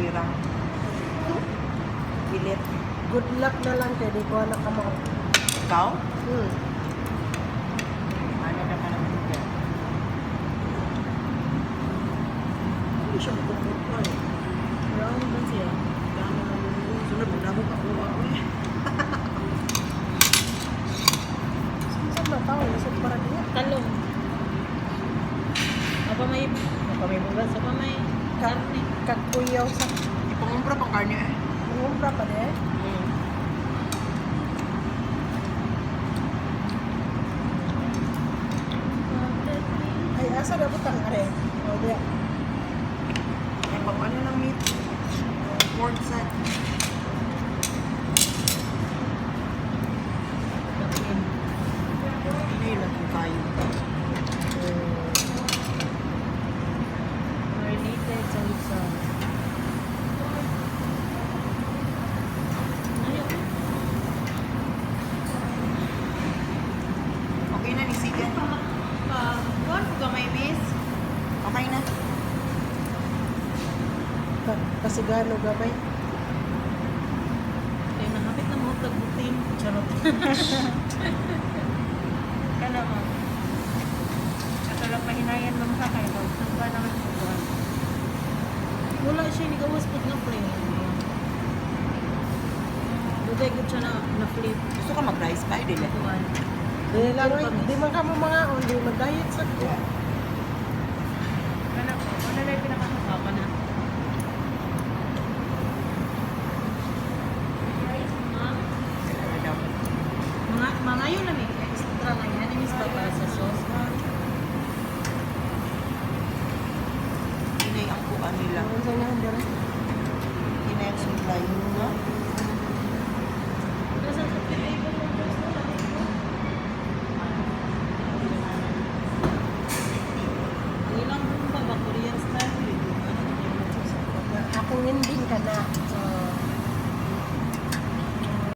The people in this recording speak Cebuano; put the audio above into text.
Kuirang. Pilit. Good luck na lang kay di ko na ka mo. Ikaw? Hmm. Ano na ka naman dyan? Hindi siya makukuha eh. Round ba siya? Gano'n na yun. Sunod, magdamo ka kuha ko eh. Saan na tao? Isip para niya. Talong. Apa may bugas, apa may karne. Kakuyaw sa Ipangumpra pang karne eh. Ngumpra pa de. Ay, asa na butang are? O, diya. Ay, pang ano ng meat? Pork set. Hindi lang yung kayo. Marinated sa sauce. Ayaw. Okay na ni Sigan. Pa, kuhan ko gamay, miss. Okay na. Pasigano gamay. Kaya nahapit na mo tagbutin. Charot. Kala mo. Ato lang pahinayan mo sa kayo. Sumba naman sa buwan. Wala siya, hindi ka waspot na frame. Dugay gud siya na na flip. Gusto ka mag-rice pie, dili? Kuhan. Di lang, oy. Di man ka mo mga on, di mag-diet sa ko. Kala ko, wala na yung pinakasuka Ka na. Rice, ma'am. Ano daw? Mga yun na may extra na yan. Miss baba sa sauce. Hinay ang kuha nila. Ano sa inyo, dire? Hinay ang supply. No? Nasa sa table mo guys na lang. Ang ilang pa ba Korean style? Ano Akong ending ka na.